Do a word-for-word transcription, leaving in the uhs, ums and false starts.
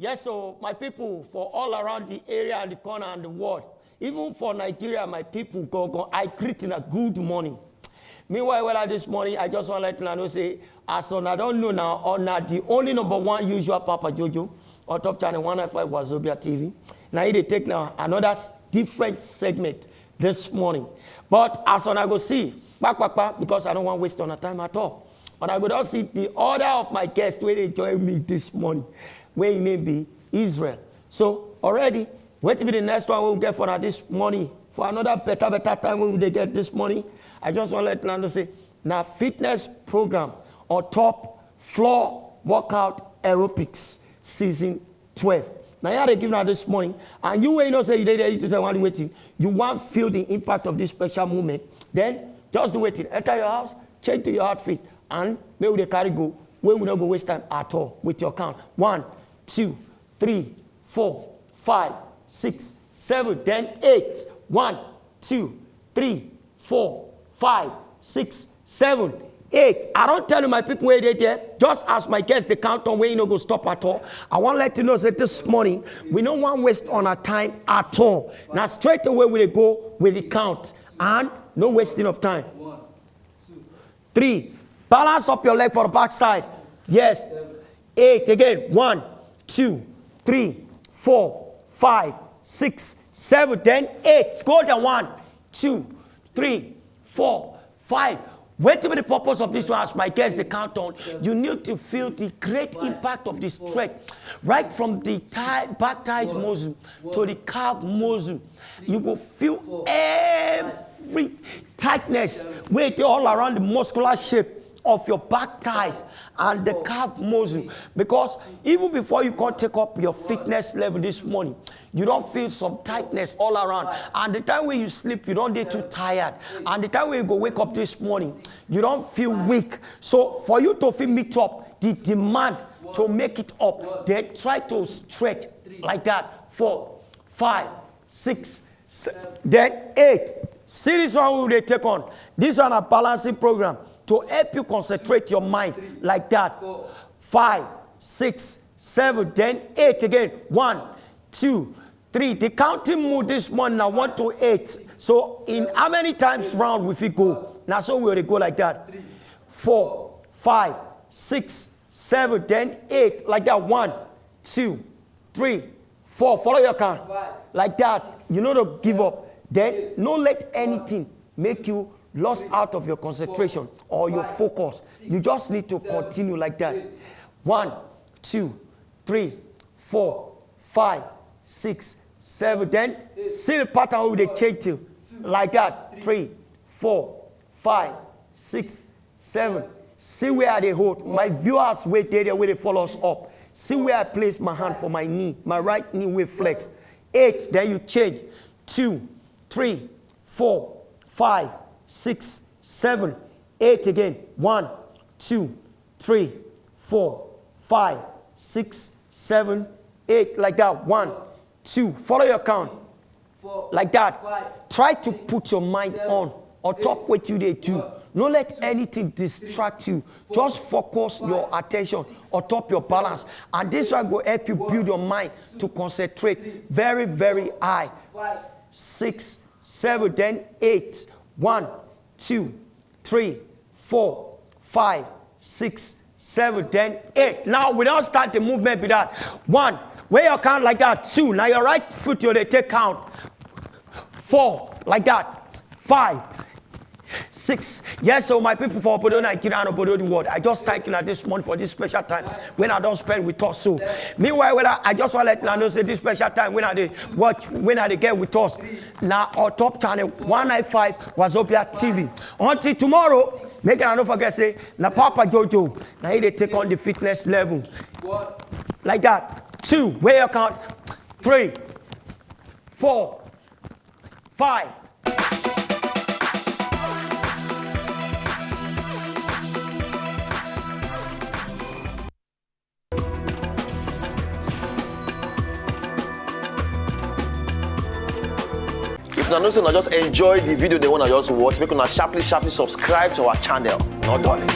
Yes, so my people for all around the area and the corner and the world, even for Nigeria, my people, go go. I greet in a good morning. Meanwhile, well, this morning, I just want to let you know say, as on I don't know now, on the only number one usual Papa Jojo on top channel one ninety-five Wazobia T V. Now he dey take now another s- different segment this morning. But as on I go see, back, back, back, because I don't want to waste on time at all. And I go down see the order of my guest where they join me this morning, where his name be Israel. So already, wait to be the next one we'll get for now this morning. For another better, better time we will get this morning. I just want to let you know say now fitness program on top floor workout aerobics season twelve. Now here they give now this morning, and you wey you know say you dey there, you just want waiting. You want feel the impact of this special moment. Then just do waiting. Enter your house, change to your outfit, and may we dey carry go. Where we not go waste time at all with your count. One, two, three, four, five, six, seven, then eight. One, two, three, four, five, six, seven, eight. I don't tell you my people where they there. Just as my guests they count on where you no go stop at all. I want to let you know that this morning we no want waste on our time at all. Now straight away we dey go with the count and no wasting of time. Three, balance up your leg for the backside. Yes. Eight again. One, two, three, four, five, six, seven, then eight. Go down. One, two, three, four, five. Wait till the purpose of this one as my guests they count on. You need to feel the great impact of the stretch, right from the thigh, back thighs muscle to the calf muscle. You go feel every tightness wey dey all around the muscular shape of your back thighs and the calf muscle, because even before you can take up your fitness level this morning, you don't feel some tightness all around, and the time when you sleep you don't get too tired, and the time when you go wake up this morning, you don't feel weak. So for you to feel meet up the demand to make it up, then try to stretch like that. Four, five, six, se- then eight. See this one we dey take on. This one a balancing program to help you concentrate your mind like that. Five, six, seven, then eight again. One, two, three. The counting move this morning now one to eight. So in how many times round we fit go? Now so we will go like that. Four, five, six, seven, then eight. Like that. One, two, three, four. Follow your count. Like that. You know to give up. Then no let anything make you lost out of your concentration or your focus. You just need to continue like that. One, two, three, four, five, six, seven. Then see the pattern we dey change to like that. Three, four, five, six, seven. See where I dey hold. My viewers wey dey there wey dey follow us up. See where I place my hand for my knee. My right knee wey flex. Eight. Then you change. Two, three, four, five, six, seven, eight again. One, two, three, four, five, six, seven, eight. Like that. One, two. Follow your count. Like that. Try to put your mind on on top what you dey do. No let anything distract you. Just focus your attention on top your balance, and this one go help you build your mind to concentrate very, very high. Six, seven, then eight. One, two, three, four, five, six, seven, then eight. Now we don't start the movement with that. One, where you count like that. Two, now your right foot you dey take count. Four, like that. Five, six. Yes, so my people for Obodo Nigeria and Obodo the world, I just thank you now this morning for this special time when I don't spend with us. So meanwhile, when I, I just want to let you know say this special time when I dey watch, when I dey get with us now on top channel one ninety-five Wazobia T V. Until tomorrow, make I don't forget say na Papa Jojo now he dey take on the fitness level like that. Two, where you count? Three, four, five. If una know say una just enjoy the video dem wey una just watch, make una sharply sharply subscribe to our channel. No dulling.